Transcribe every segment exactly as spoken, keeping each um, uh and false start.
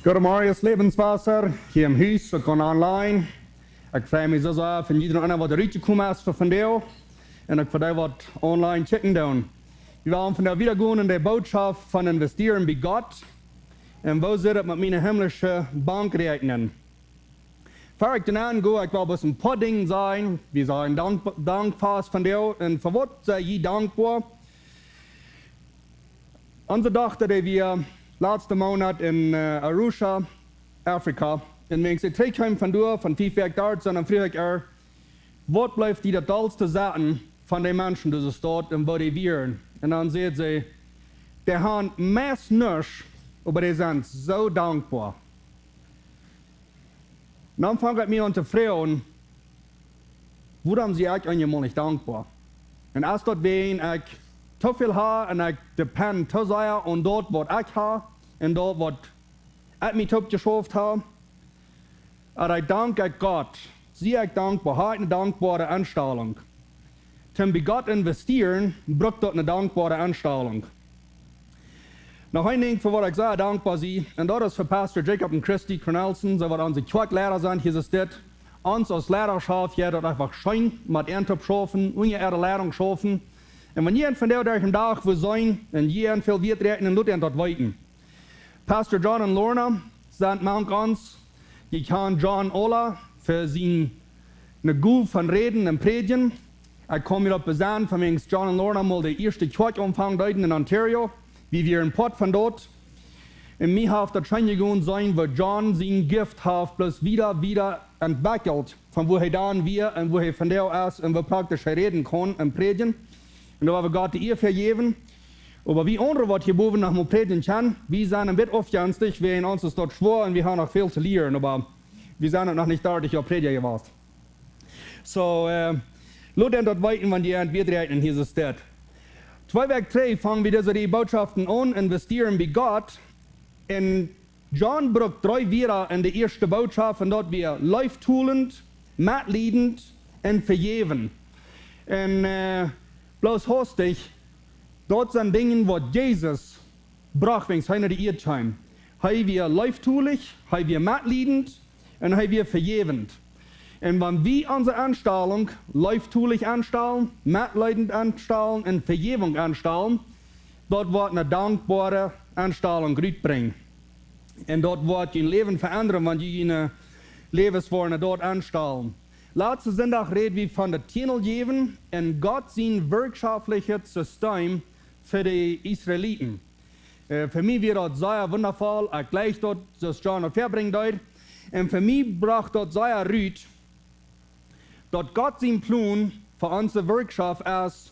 Goodemorjes, Lebenswasser, hia em Hus, uk online. Ekj frei mie soo sea fa jieda eena, waut doa rutjekomen es fa vondoag. Un uk fa dee, waut online kjikjen doonen. Wie wellen vondoag wieda gonen en de Bootschoft von investieren bie Gott. Un woo sitt et met miene himmlische Bankräakjnunk? Ver ekj doa nenn go, ekj well bloos een poa Dinja sajen. Wie sent dankb-, dankboa vondoag. Un fa waut sent jie dankboa? Onse Dochta, dee wia latsten Moonat en, äh, Arusha, Afrika. Un wan see trigjkjeem von doa, von fief Wäakj doa, dan fruach ekj äa: "Waut bleef die daut dollste sitten von de Menschen, dee doa stonen un woo dee wieren?" Un dan säd see: "Dee haben meist nuscht, oba dee sent soo dankboa." Dan funk ekj mie aun to froagen, wuarom sie ekj eemol nich dankboa? Un es daut wäajen ekj too väl hab un ekj depend too sea aun daut, waut ekj hab un daut, waut ekj mie toopjeschauft hab? Ooda dank ekj Gott? Sie ekj dankboa? Hab ekj eene dankboare Enstalunk? Toom bie Gott investieren, brukt daut eene dankboare Enstalunk. Noch een Dinkj, fa waut ekj sea dankboa sie, un daut es fa Pastor Jacob un Christy Cornelsen, see waut onse Kjoakjleida sent hia, es dit. Ons aus Leidaschoft, jo, daut eefach scheen met an to schaufen, unja äare Leidunk schaufen. Un wan jie vondoag derch dän Dach wua sent, un jie väl Wieet räakjnen, lot an daut weeten. Pastor John un Lorna sent mank ons. Jie kjanen John aula fa siene Gow von räden un prädjen. Ekj kaun mie daut besennen, von wan John un Lorna mol de ieeschte Kjoakj aunfangen deeden en Ontario. Wie wieren een Poat von daut. Un mie haft daut scheen jegonen sennen, woo John sien Gift haft bloos wieda, wieda entwekjelt, von wua hee dan wia un wua hee vondoag es un woo praktisch hee räden kaun un prädjen. Un doa well wie Gott de Ea fa jäwen. Oba wie aundre, waut hia bowen noch mol prädjen kjennen, wie sent een bät aufjenstich, wäajen ons es daut schwoa un wie haben noch väl to lieren, oba wie sent noch nich dartich Joa Prädja jewast. Soo, äh, lot an daut weeten, wan jie an Wieet räakjnen, hia es daut. Twee Wäakj trigj fungen wie dise dree Bootschoften aun, investieren bie Gott. Un John brukt dree Wieed en de ieeschte Bootschoft, un daut wia leeftolich, metliedent un vejäwen. Un, äh, bloos hastich, daut sent Dinja, waut Jesus brocht, wan hee no de Ieed kjeem. Hee wia leeftolich, hee wia metliedent un hee wia vejäwent. Un wan wie onse Enstalunk leeftolich enstalen, metliedent enstalen un vejäwent enstalen, daut woat eene dankboare Enstalunk rutbrinjen. Un daut woat jun Läwen veendren, wan jie june Läwes woaren doaropp enstalen. Latsten Sindach räd wie von daut Tiendel jäwen un Gott sien wirtschoftlichet System fa de Israeliten. Äh, fa mie wia daut sea wundafoll, ekj jleich daut, soo aus John daut väabrinjen deed. Un fa mie brocht daut sea rut, daut Gott sien Plon fa onse Wirtschoft es,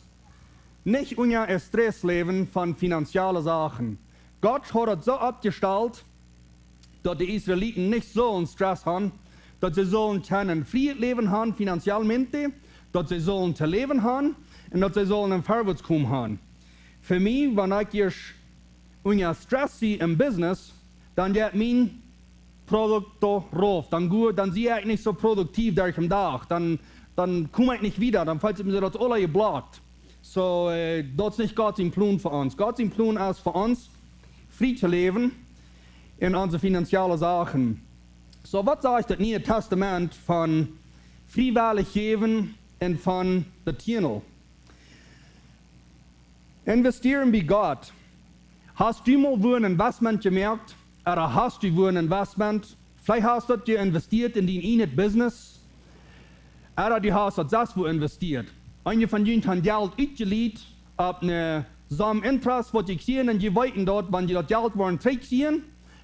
nich unja Stress läwen von finanzielle Sachen. Gott haud daut soo oppjestalt, daut de Israeliten nich soo een Stress haben, daut see sellen kjennen een frieet Läwen haben, finanziellmente, daut see sellen to läwen haben un daut see sellen een Verwoats komen haben. Fa mie, wan ekj ieescht unja Stress sie em Business, dan jeit mien Produkt doa rauf. Dan go-, dan sie ekj nich soo produktiv derch dän Dach. Dan, dan kom ekj nich wieda. Dan felt mie soo, daut es aules jeblockt. Soo, äh, daut es nich Gott sien Plon fa ons. Gott sien Plon es fa ons, frie to läwen en onse finanzielle Sachen. Soo, waut sajcht daut Niee Tastament von friewellich jäwen un von daut Tiendel? Investieren bie Gott. Hast du mol wua een Investment jemoakt? Ooda hast du wua een Investment? Veleicht hast du daut jeinvestieet en dien ieejnet Business. Ooda du hast daut selfst wua investieet. Eenje von junt haben Jelt utjelieent opp eene Som Interest, waut jie kjrieen, un jie weeten daut, wan jie daut Jelt woaren trigjkjrieen,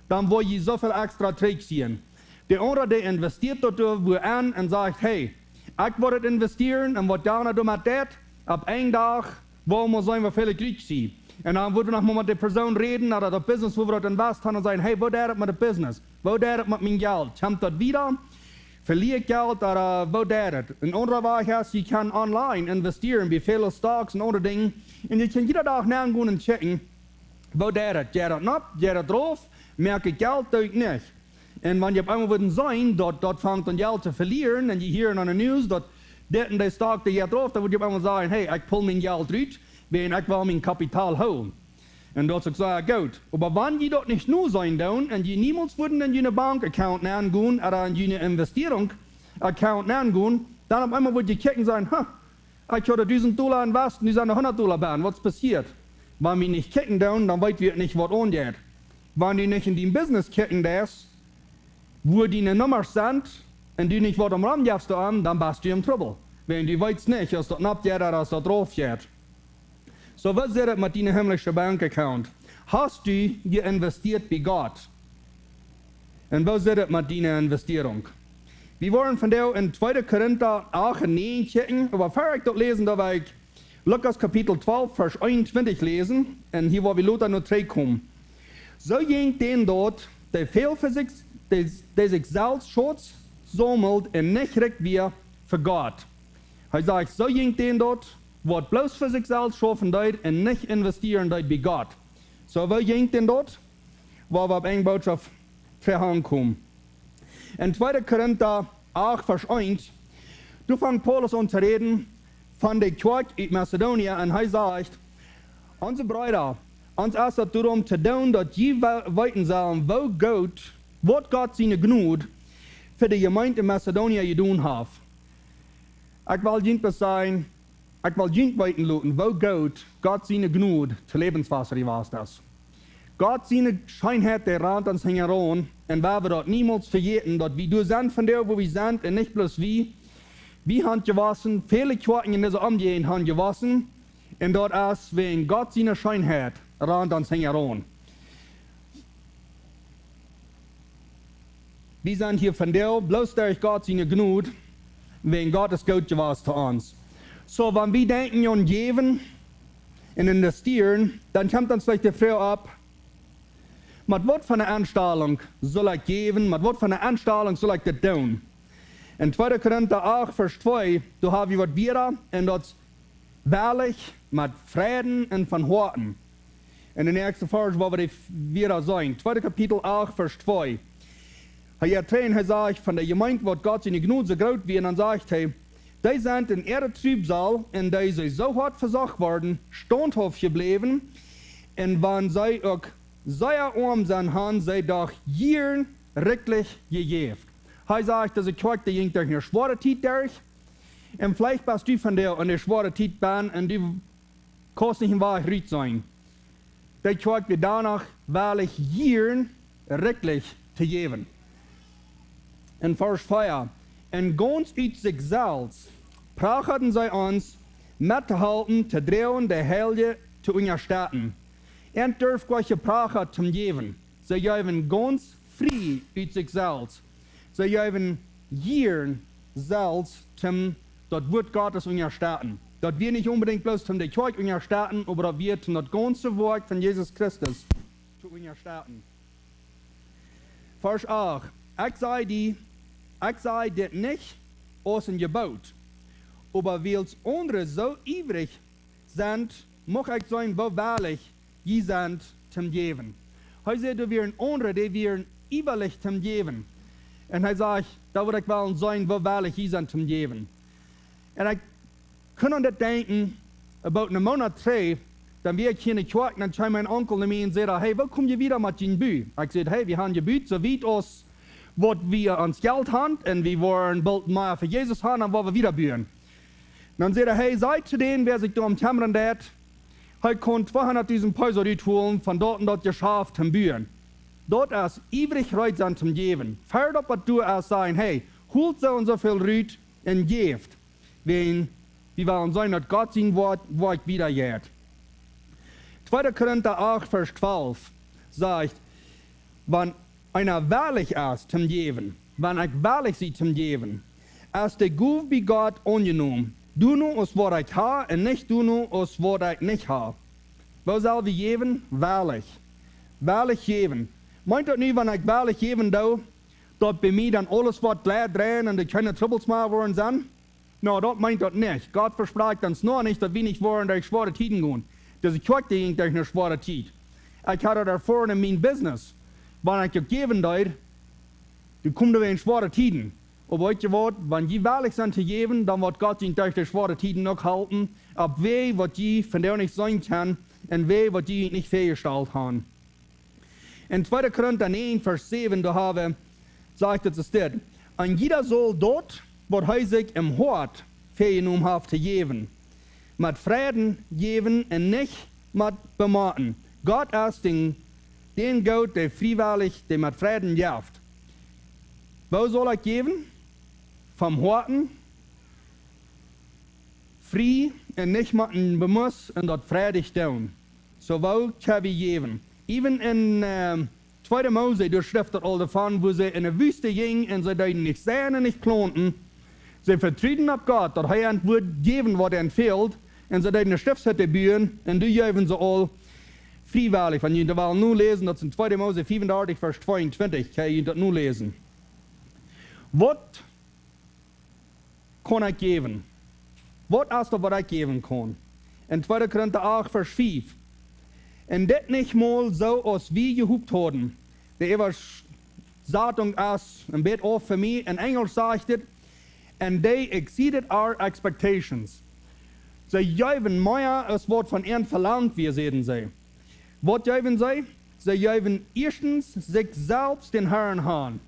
dan woa jie soo väl extra trigjkjrieen. De aundra, dee investieet daut doa wua aun un sajcht: "Hey, ekj woa daut investieren un waut John doamet deit, opp een Dach woa wie seenen, woo väl ekj rutjkjrie." Un dan woa wie noch mol met de Persoon räden, ooda daut Business, wua wie daut invest haben, un sajen: "Hey, woo jeit et met daut Business? Woo jeit et met mien Jelt? Kjemt daut wieda? Velia ekj Jelt, ooda woo jeit et?" Een aundra Wajch es, jie kjennen online investieren, bie väle Stocks un aundre Dinja. Un jie kjennen jieda Dach nengonen un checken, woo jeit et? Jeit et nopp? Jeit et rauf? Moak ekj Jelt, doo ekj nich? Un wan jie opp eemol wudden seenen, daut, daut fangt aun Jelt to velieren, un jie hieren aun de News, daut dit un daut Stock, dee jeit rauf, dan wudd jie opp eemol sajen: "Hey, ekj pull mien Jelt rut, wiels ekj well mien Kapital hoolen." Un daut es uk sea goot. Oba wan jie daut nich nu sennen doonen un jie niemols wudden en june Bank-Account nengonen ooda en june Investierung-Account nengonen, dan opp eemol wudd jie kjikjen sennen: "Ha, ekj haud dusent Dolla en West, nu sent doa hundat Dolla bie. Waut es passieet?" Wan wie nich kjikjen doonen, dan weet wie nich, waut aunjeit. Wan du nich en dien Business kjikjen deist, wua diene Nummasch sent, un du nich waut om Rom jefst, dan, dan best du em Trubbel. Wan du weetst nich, aus daut nopp jeit ooda aus daut rauf jeit. Soo, waut es daut met diene himmlische Bank-Account? Hast du jeinvestieet bie Gott? Un waut es daut met diene Investierung? Wie woaren vondoag en tweede Korinta acht un näajen kjikjen, oba ea ekj daut läs, dan well ekj Lukas Kapitel twalf, Varsch eenuntwintich läsen, un hia woa wie lota no trigj komen. Soo jinkj dän daut, dee väl fa sikj, dee, dee sikj selfst Schutz saumelt un nich rikj wia fa Gott. Hee sajcht, soo jinkj dän daut, waut bloos fa sikj selfst schaufen deed un nich investieren deed bie Gott. Soo, woo jinkj dän daut? Woa wie opp eene Botschaft trigj aunkomen. En tweede Korinta acht, Varsch eent, doa fangt Paulus aun to räden von de Kjoakj ut Mazedonien, un hee sajcht: "Onse Breeda, ons es daut doarom to doonen, daut jie we-, weeten sellen, woo goot, waut Gott siene Jnod fa de Jemeent en Mazedonien jedonen haft." Ekj well junt bloos sajen, ekj well junt weeten loten, woo goot Gott siene Jnod to Lebenswasser jewast es. Gott siene Scheenheit, dee rant ons hinjaraun, un wie woaren daut niemols vejäten, daut wie doa sent vondoag, wua wie sent, un nich bloos wie. Wie haben jewossen, väle Kjoakjen en dise Omjäajent haben jewossen, un daut es wäajen Gott siene Scheenheit rant ons hinjaraun. Wie sent hia vondoag bloos derch Gott siene Jnod, wäajen Gott es goot jewast to ons. Soo, wan wie denkjen aun jäwen un investieren, dan kjemt ons veleicht de Froag opp: "Met waut fa eene Enstalunk saul ekj jäwen? Met waut fa eene Enstalunk saul ekj dit doonen?" En tweede Korinta acht, Varsch twee, doa hab wie waut wieda, un daut es: "Wellich, met Freiden un von Hoaten." En de näakjste Varsch, wua wie dee wieda seenen. Tweede Kapitel acht, Varsch twee. Hee jeit trigj un hee sajcht von de Jemeent, waut Gott siene Jnod soo groot wia, un dan sajcht hee: "Dee sent en äare Triebsal, un dee see soo hoat vesocht worden, staunthauft jebläwen, un wan see uk sea oam sent, haben see doch jieren rikjlich jejäft." Hee sajcht, dise Kjoakj, dee jinkj derch eene schwoare Tiet derch, un veleicht best du vondoag en eene schwoare Tiet benn un du kaust nich een Wajch rut seenen. Dee Kjoakj wia doano wellich, jieren rikjlich to jäwen. En Varsch vea: "Un gaunz ut sikj selfst prachaden see ons mettohalpen, to droagen, de Heilje to unjastetten. Un durf goa kjeen Pracha toom jäwen." See jeewen gaunz frie ut sikj selfst. See jeewen jieren selfst toom daut Wuat Gottes unjastetten. Daut wia nich onbedinjt bloos toom de Kjoakj unjastetten, oba daut wia toom daut gaunze Woakj von Jesus Christus to unjastetten. Varsch acht: "Ekj saj die, ekj saj dit nich aus een Jeboot, oba wiels aundre soo iewrich sent, mucht ekj seenen, woo wellich jie sent toom jäwen." Hee säd, doa wieren aundre, dee wieren iewrich toom jäwen. Un hee sajcht, doa wudd ekj wellen seenen, woo wellich jie sent toom jäwen. Un ekj kunn aun dit denkjen, about een Moonat trigj, dan wia ekj hia en de Kjoakj, dan kjeem mien Onkel no mie un säd: "Hey, woo kom jie wieda met jun Bu?" Ekj säd: "Hey, wie haben jebut, soo wiet aus waut wie ons Jelt haben, un wie woaren boolt mea fa Jesus haben, dan woa wie wieda buen." Dan säd hee: "Hey, saj to dän, wäa sikj doarom kjemmren deit, hee kaun tweehundatdusent Peso rutholen von daut un daut Jeschaft toom buen." Daut es iewrich reed sennen toom jäwen. Fea daut waut doa es, sajen: "Hey, holt soo un soo väl rut un jäft. Wäajen wie wellen seenen, daut Gott sien Wuat, Wuat wieda jeit." Tweede Korinta acht, Varsch twalf sajcht: "Wan eena wellich es toom jäwen, wan ekj wellich sie toom jäwen, es de Gow bie Gott aunjenomen, doano aus waut ekj hab un nich doano aus waut ekj nich hab." Woo sell wie jäwen? Wellich. Wellich jäwen. Meent daut nu, wan ekj wellich jäwen doo, daut bie mie dan aules woat gleich dreien un daut kjeene Trubbels mea woaren sennen? No, daut meent daut nich. Gott vesprakjt ons noch nich, daut wie nich woaren derch schwoare Tieden gonen. Dise Kjoakj, dee jinkj derch eene schwoare Tiet. Ekj hab daut erfoaren en mien Business. Wan ekj uk jäwen deed, dan kjeemen doa wada schwoare Tieden. Oba weet jie waut, wan jie wellich sent to jäwen, dan woat Gott junt derch de schwoare Tieden uk halpen, opp Wäaj, waut jie vondoag nich seenen kjennen, en Wäaj, waut jie junt nich väajestalt han. En tweede Korinta näajen, Varsch säwen, doa hab wie, sajcht et, es dit: "En jieda saul daut, waut hee sikj em Hoat väajenomen haft to jäwen, met Freiden jäwen un nich met Bemoten. Gott es dän, dän goot, dee friewellich, dee met Freiden jeft." Woo saul ekj jäwen? Vom Hoaten, frie un nich met een Bemoten un daut freidich doonen. Soo woo kjenn wie jäwen? Äwen en, ähm, tweede Mose, doa schrift daut aul doavon, woo see en de Wüste jinjen un see deeden nich seien un nich plaunten. See vetruden opp Gott, daut hee an wudd jäwen, waut an fäld. Un see deeden ne Stiftshütte buen un doa jeewen see aul friewellich. Wan jie daut wellen noläsen, daut es en tweede Mose fiefundartich, Varsch tweeuntwintich, kjenn jie daut noläsen. Waut kaun ekj jäwen? Waut es daut, waut ekj jäwen kaun? En tweede Korinta acht, Varsch fief. "Un dit nich mol soo aus wie jehopt hauden." De Äwasatunk es een bät auf fa mie. En Enjelsch sajcht et: "And they exceeded our expectations." See jeewen mea aus waut von an velangt wia, säden see. Waut jeewen see? See jeewen ieeschtens sikj selfst dän Harn han.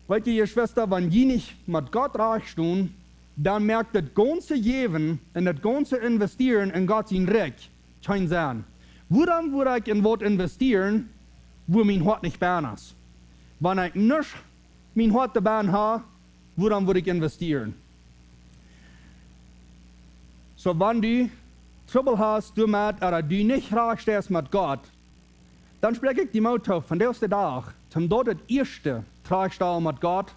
Weet jie, Jeschwista, wan jie nich met Gott rajcht stonen, dan moakt daut gaunze Jäwen un daut gaunze Investieren en Gott sien Rikj kjeen Senn. Wuarom wudd ekj en waut investieren, wua mien Hoat nich bennen es? Wan ekj nich mien Hoat doabie ha, wuarom wudd ekj investieren? Soo, wan du Trubbel hast doamet, ooda du nich rajcht steist met Gott, dan spräakj ekj die Moot too, vondoag dän Dach, toom daut daut ieeschte trajchtstalen met Gott,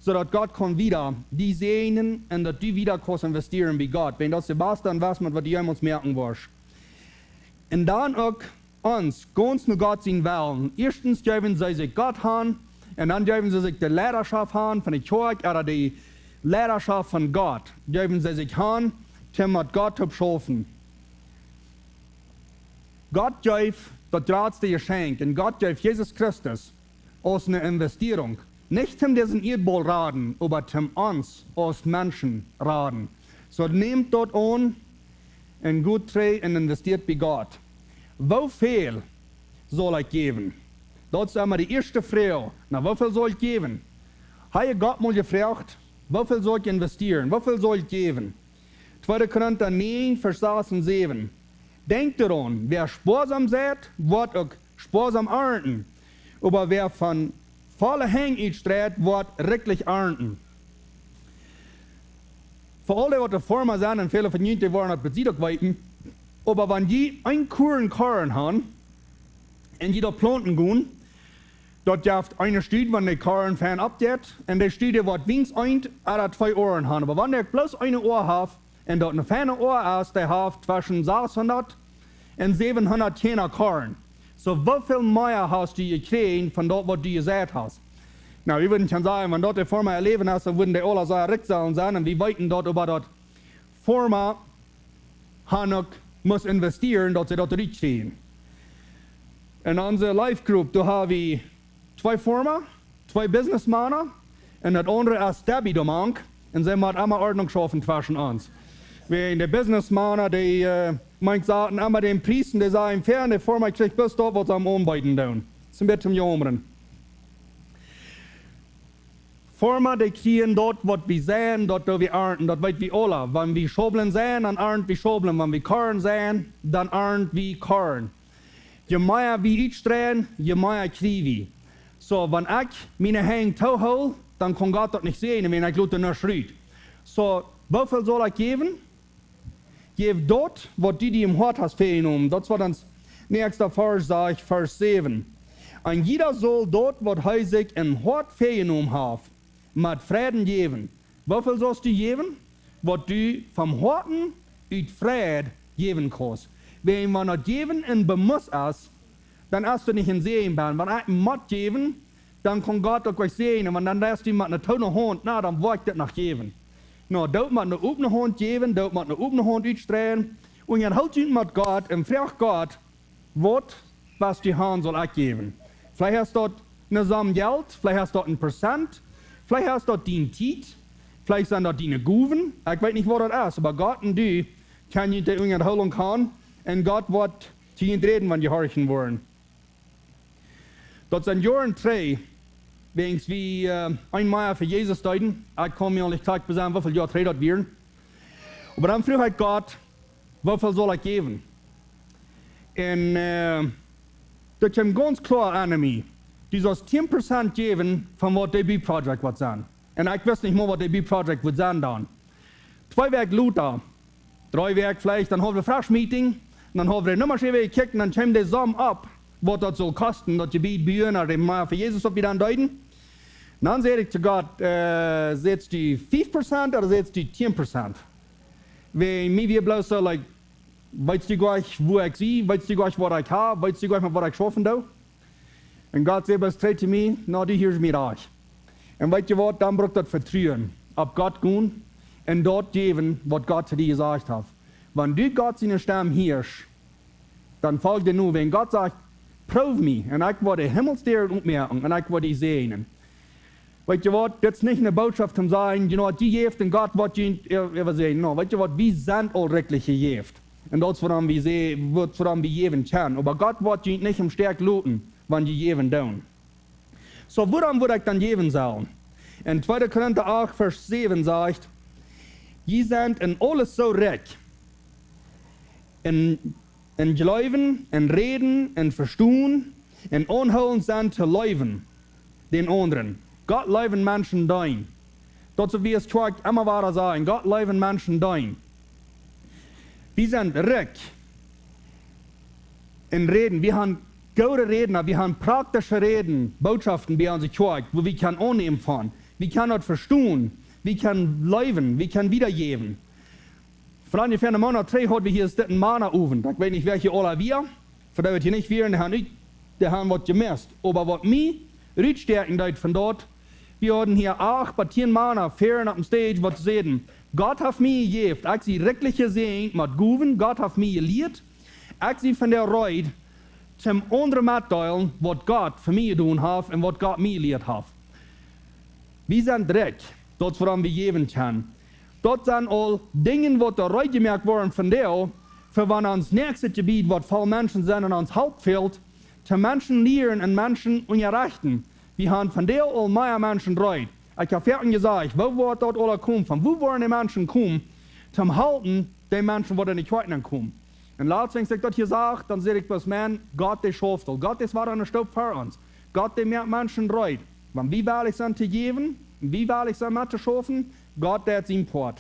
soo daut Gott kaun wieda die säajnen un daut du wieda kaust investieren bie Gott. Wiels daut es daut baste Investment, waut du jemols moaken woascht. Un dan uk ons, gaunz no Gott sien Wellen. Ieeschtens jeewen see sikj Gott han, un dan jeewen see sikj de Leidaschoft han von de Kjoakj, ooda de Leidaschoft von Gott. Jeewen see sikj han, toom met Gott toop schaufen. Gott jeef daut jratste Jeschenkj, un Gott jeef Jesus Christus aus eene Investierunk. Nich toom disen Ieedbaul raden, oba toom ons aus Menschen raden. Soo nämt daut aun un got trigj un investieet bie Gott. Woo väl saul ekj jäwen? Daut es emma de ieeschte Froag. Na, woo väl saul ekj jäwen? Hab jie Gott mol jefroacht, woo väl saul ekj investieren? Woo väl saul ekj jäwen? Tweede Korinta näajen, Varsch sas un säwen. Denkjt doaraun, wäa spoasam seit, woat uk spoasam arnten. Oba wäa von volle Henj utstreit, woat rikjlich arnten. Fa aul dee, waut de Forma sent, un väle von junt, dee woaren daut besied uk weeten, oba wan jie een Korn, Korn han, un jie daut plaunten gonen, daut jeft eene Städ, wan de Korn fein oppjeit, un de Städ, waut weens eent ooda twee Oaren han. Oba wan ekj bloos eene Oa hab, un daut eene feine Oa es, dee haft tweschen sashundat un säwenhundat Kjarna Korn. Soo, woo väl mea hast du jekjräajen von daut, waut du jeseit hast? Na, wie wudden kjennen sajen, wan daut de Forma äa Läwen es, dan wudden dee aula sea rikj sellen sennen. Un wie weeten daut, oba daut Forma han uk must investieren, daut see daut rikj kjrieen. En onse Life Group, doa hab wie twee Forma, twee Businessmana, un daut aundre es Debbie doamank, un see mott emma Ordnunk schaufen tweschen ons. Wäajen de Businessmana, dee, äh, meent, see haben emma dän Pries, un dee sajen, fäa, de Forma kjricht bloos daut, waut see am aunbeeden doonen. Daut es een bät toom jaumren. Forma, dee kjrieen daut, waut wie seien, daut doo wie arnten, daut weet wie aula. Wan wie Schaublen seien, dan arnt wie Schaublen. Wan wie Korn seien, dan arnt wie Korn. Je mea wie utstreien, je mea kjrie wie. Soo, wan ekj miene Henj toohool, dan kaun Gott daut nich säajnen, wiels ekj lot doa nuscht rut. Soo, woo väl saul ekj jäwen? Jeff daut, waut du die em Hoat hast väajenomen. Daut es waut ons näakjsta Varsch sajcht, Varsch säwen. En jieda saul daut, waut hee sikj em Hoat väajenomen haft, met Freiden jäwen. Woo väl saust du jäwen? Waut du vom Hoaten ut Freid jäwen kaust. Wiels wan daut Jäwen en Bemoten es, dan es daut nich een Säajen bie. Wan ekj mott jäwen, dan kaun Gott uk nich säajnen, wiels dan deist du met eene toone Haunt, na, dan woa ekj daut noch jäwen. Na, daut met eene opne Haunt jäwen, daut met eene opne Haunt utstreien. Un dan hoolt junt met Gott un froagt Gott, waut, waut du han saust, ekj jäwen. Veleicht es daut eene Som Jelt, veleicht es daut een Prozent, veleicht es daut diene Tiet, veleicht sent daut diene Gowen. Ekj weet nich, waut daut es, oba Gott un du kjennen junt de Unjahoolunk han Un Gott woat to junt räden, wan jie horchen woaren. Daut sent Joaren trigj, wäajens wie äh, een Mea fa Jesus deeden. Ekj kaun mie aul nich krakjt besennen, woo väl Joa trigj daut wieren. Oba dan fruach ekj Gott: "Woo väl saul ekj jäwen?" Un äh, daut kjeem gaunz kloa aun mie: "Du saust tieen Prozent jäwen von waut de Bie Project woat sennen." Un ekj wist nich mol, waut de Bie Project wudd sennen dan. Twee Wäakj lota, dree Wäakj veleicht, dan haud wie fresh meeting. Un dan haud wie de Nummasch äwa jekjikjt un dan kjeem de Somm opp, waut daut sull kosten, daut Jebied buen, ooda de Mea fa Jesus, waut wie dan deeden. Un dan säd ekj to Gott: "Äh, sitst du fief Prozent ooda sitst du tieen Prozent?" Wäajen mie wia bloos soo, like: "Weetst du goanich, wua ekj sie? Weetst du goanich, waut ekj hab? Weetst du goanich, met waut ekj schaufen doo?" Un Gott säd bloos trigj to mie: "Na, du hieescht mie rajcht." Un weetst du waut, dan brukt daut Vetruen opp Gott gonen un daut jäwen, waut Gott to die jesajcht haft. Wan du Gott siene Stemm hieescht, dan folj dee no. Wan Gott sajcht: "Proow mie, un ekj woa de Himmelsdäaren opmoaken, un ekj woa die säajnen." Weetst du waut, dit es nich eene Bootschoft om to sajen, you know, jie jäft un Gott woat junt äwa säajnen. No, weetst du waut, wie sent aul rikjlich jejäft. Un daut es wuarom wie sä-, wuarom wie jäwen kjennen. Oba Gott woat junt nich em Stich loten, wan jie jäwen doonen. Soo, wuarom wudd ekj dan jäwen sellen? En tweede Korinta acht, Varsch säwen sajcht: "Jie sent en aules soo rikj: en, en Jleewen, en Räden, en Vestonen, en aunhoolent sennen to leewen dän aundren." Gott leewen, Menschen deenen. Daut es waut wie aus Kjoakj emma wada sajen: Gott leewen, Menschen deenen. Wie sent rikj en Räden. Wie haben goode Räden, wie haben praktische Räden, Bootschoften bie onse Kjoakj, wua wie kjennen aunnämen von. Wie kjennen daut vestonen. Wie kjennen leewen. Wie kjennen wiedajäwen. Ver onjefäa een Moonat trigj haud wie hia disen Mana-Owent. Ekj weet nich, wäa hia aula wia. Fa dee, waut hia nich wieren, dee haben, dee haben waut jemist. Oba waut mie rutstäakjen deed von daut, wie hauden hia acht bat tieen Mana ver opp dän Stage, waut säden: "Gott haft mie jejäft. Ekj sie rikjlich jesäajent met Gowen. Gott haft mie jelieet. Ekj sie vondoag reed, toom aundre mettodeelen, waut Gott fa mie jedonen haft un waut Gott mie jelieet haft." Wie sent rikj, daut es wuarom wie jäwen kjennen. Daut sent aul Dinja, waut doa reed jemoakt woaren vondoag, fa wan ons näakjstet Jebied, waut voll Menschen sent un ons Help fält, to Menschen lieren un Menschen unjarechten. Wie haben vondoag aul mea Menschen reed. Ekj hab foaken jesajcht: "Woo woat daut aula komen? Von wua woaren dee Menschen komen, toom halpen dee Menschen, waut enne Kjoakj nenkomen?" Un latst, wan ekj daut hia sach, dan säd ekj bloos: "Maun, Gott, dee schauft aul. Gott es wada aun de Stoop ver ons. Gott, dee moakt Menschen reed." Wan wie wellich sent to jäwen, un wie wellich sent mettoschaufen, Gott deit sien Poat.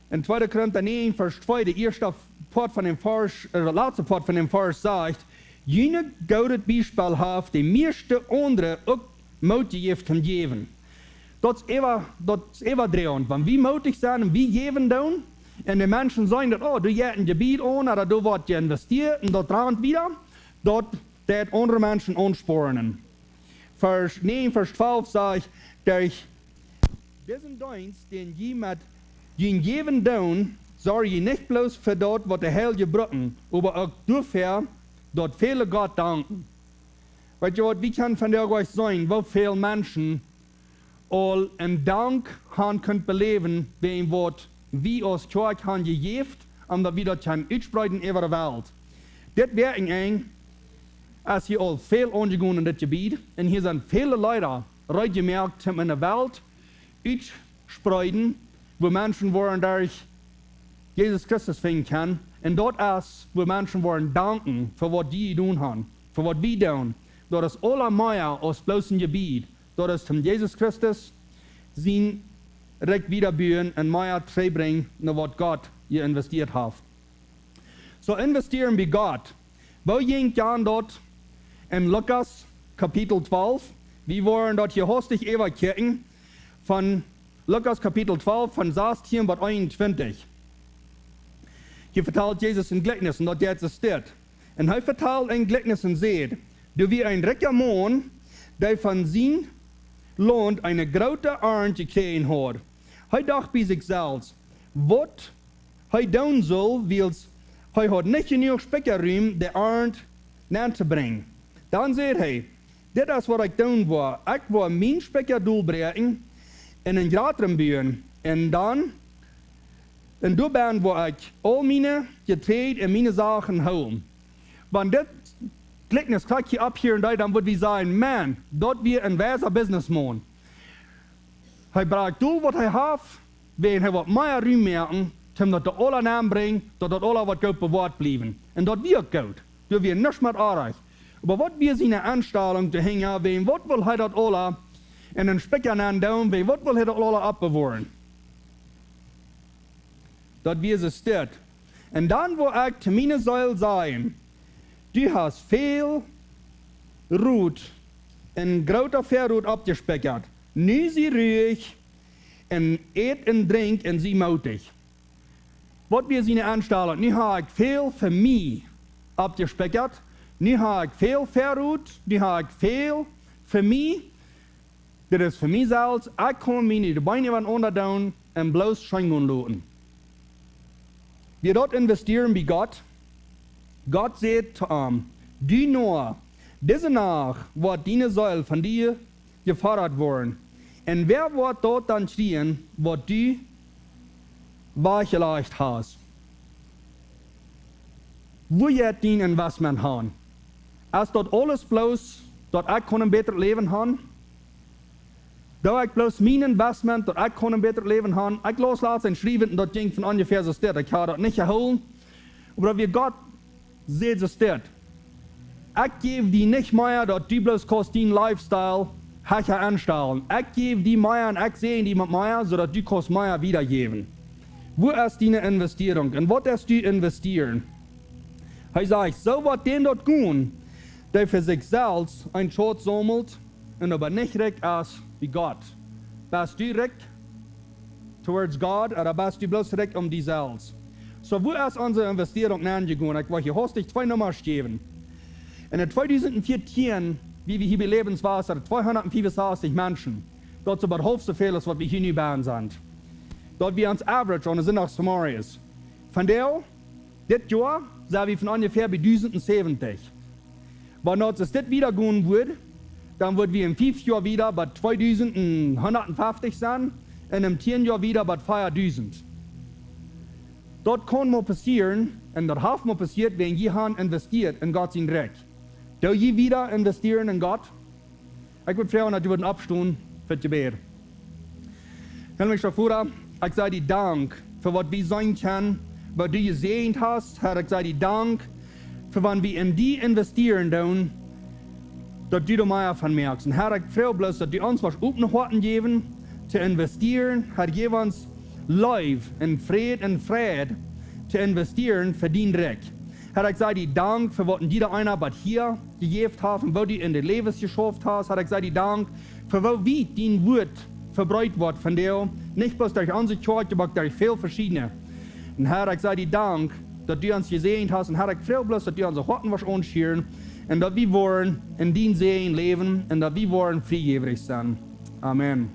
En tweede Korinta näajen, Varsch twee, de ieeschte Poat von dän Varsch, äh, de latste Poat von dän Varsch sajcht: "June goodet Biespel haft de mieeschte aundre uk Moot jejäft toom jäwen." Daut es äwa, daut es äwadreit. Wan wie mootich sent un wie jäwen doonen, un de Menschen seenen daut: "Oh, doa jeit een Jebied aun, ooda doa woat jeinvestieet un daut rant wieda." Daut deit aundre Menschen aunspornen. Varsch näajen, Varsch twalf sajcht: "Derch disen Deenst, dän jie met jun Jäwen doonen, sorj jie nich bloos fa daut, waut de Heilje brucken, oba uk doafäa, daut väle Gott danken." Weetst du waut, wie kjennen vondoag uk seenen, woo väl Menschen aul een Dank haben kunt beläwen, wäajen waut wie aus Kjoakj haben jejäft, om daut wie daut kjennen utspreeden äwa de Welt. Dit Wäakjenenj es hia aul väl aunjegonen en dit Jebied, un hia sent väle Leeda reed jemoakt, om enne Welt utspreeden, wua Menschen woaren derch Jesus Christus finjen kjennen. Un daut es, wua Menschen woaren danken fa waut jie jedonen haben, fa waut wie doonen. Daut es aula mea aus bloos een Jebied. Daut es, om Jesus Christus sien Rikj wiedabuen un mea trigjbrinjen no waut Gott jeinvestieet haft. Soo, investieren bie Gott. Woo jinkj Jan daut en Lukas Kapitel twalf? Wie woaren daut hia hastich äwakjikjen, von Lukas Kapitel twalf, von sastieen bat eenuntwintich. Hia vetalt Jesus een Jlikjnis, un daut jeit soo dit. Un hee vetalt een Jlikjnis un säd: "Doa wia een rikja Maun, dee von sien Launt eene groote Arnt jekjräajen haud. Hee docht bie sikj selfst, waut hee doonen sull, wiels hee haud nich jenuach Spikjarum, de Arnt nentobrinjen. Dan säd hee: Dit es waut ekj doonen woa: Ekj woa mien Spikja dolbräakjen un een jratren buen, un dan Un doa benne woa ekj aul miene Jeträajd un miene Sachen hoolen. Wan dit Jlikjnis krakjt hia opp hia un doa, dan wudd wie sajen: "Maun, daut wia een weisa businessman. Hee brakjt aul waut hee haft, wäajen hee wull mea Rum moaken, toom daut doa aula nenbrinjen, daut daut aula woat goot bewoat bliewen." Un daut wia uk goot. Doa wia nuscht met oajch. Oba waut wia siene Enstalunk doahinja? Wäajen waut wull hee daut aula en een Spikja nenn doonen? Wäajen waut wull hee daut aula oppbewoaren? Daut wia soo steit. Un dan wull ekj to miene Seel sajen: "Du hast väl Rot un grooten Väarot oppjespikjat. Nu sie ruich un ät un drinkj un sie mootich." Waut wia siene Enstalunk? Nu hab ekj väl fa mie oppjespikjat. Nu hab ekj väl Väarot. Nu hab ekj väl fa mie. Dit es fa mie selfst. Ekj kaun mie nich de Been äwa enaunda doonen un bloos scheen gonen loten. Wia daut investieren bie Gott? Gott säd to am: "Du Noah, dise Nacht woat diene Seel von die jefoddat woaren. Un wäa woat daut dan kjrieen, waut du wajchjelajcht hast?" Wua jeit dien Investment han? Es daut aules bloos, daut ekj kaun een bätret Läwen han? Doo ekj bloos mien Investment, daut ekj kaun een bätret Läwen han? Ekj laus latst een Schriewen un daut jinkj von onjefäa soo steit. Ekj hab daut nich jehoolen. Oba daut wia Gott, säd soo steit: "Ekj jäw die nich mea, daut du bloos kaust dien Lifestyle hecha enstalen. Ekj jäw die mea un ekj säajen die met mea, soo daut du kaust mea wiedajäwen." Wua es diene Investierunk? Un waut deist du investieren? Hee sajcht: "Soo woat däm daut gonen, dee fa sikj selfst een Schauts saumelt un oba nich rikj es bie Gott." Best du rikj towards God, ooda best du bloos rikj om die selfst? Soo, wua es onse Investierunk nenjegonen? Ekj well hia hastich twee Nummasch jäwen. En tweedusent vieetieen, wia wie hia bie Lebenswasser tweehundatfiefunsastich Menschen. Daut es oba haulf soo väl aus waut wie hia nu bie sent. Daut wia ons Average aun Sindach zemorjes. Vondoag, dit Joa, sent wie von onjefäa bie dusent säwentich. Wan daut soo wieda gonen wudd, dan wudd wie en fief Joa wieda bie tweedusent hundatfeftich sennen un en tieen Joa wieda bie veadusent. Daut kaun mau passieren, un daut haft mau passieet, wan jie han investieet en Gott sien Rikj. Doo jie wieda investieren en Gott? Ekj wudd froagen, daut jie wudden oppstonen fa daut Jebäd. Himmlischa Voda, ekj saj die Dank fa waut wie seenen kjennen, waut du jesäajent hast. Herr, ekj saj die Dank fa wan wie en die investieren doonen, daut du doa mea von moakst. Un Herr, ekj froag bloos, daut du ons woascht opne Hoaten jäwen to investieren. Herr, jeff ons Leew un Fräd un Frieheit to investieren fa dien Rikj. Herr, ekj saj die Dank fa waut en jieda eena bat hia jejäft haft un woo du en de Läwes jeschauft hast. Herr, ekj saj die Dank fa woo wiet dien Wuat vebreet woat vondoag, nich bloos derch onse Kjoakj, oba uk derch väl veschiedne. Un Herr, ekj saj die Dank, daut du ons jesäajent hast. Un Herr, ekj froag bloos, daut du onse Hoaten woascht aunschieren un daut wie woaren en dien Säajen läwen un daut wie woaren friejäwrich sennen. Amen.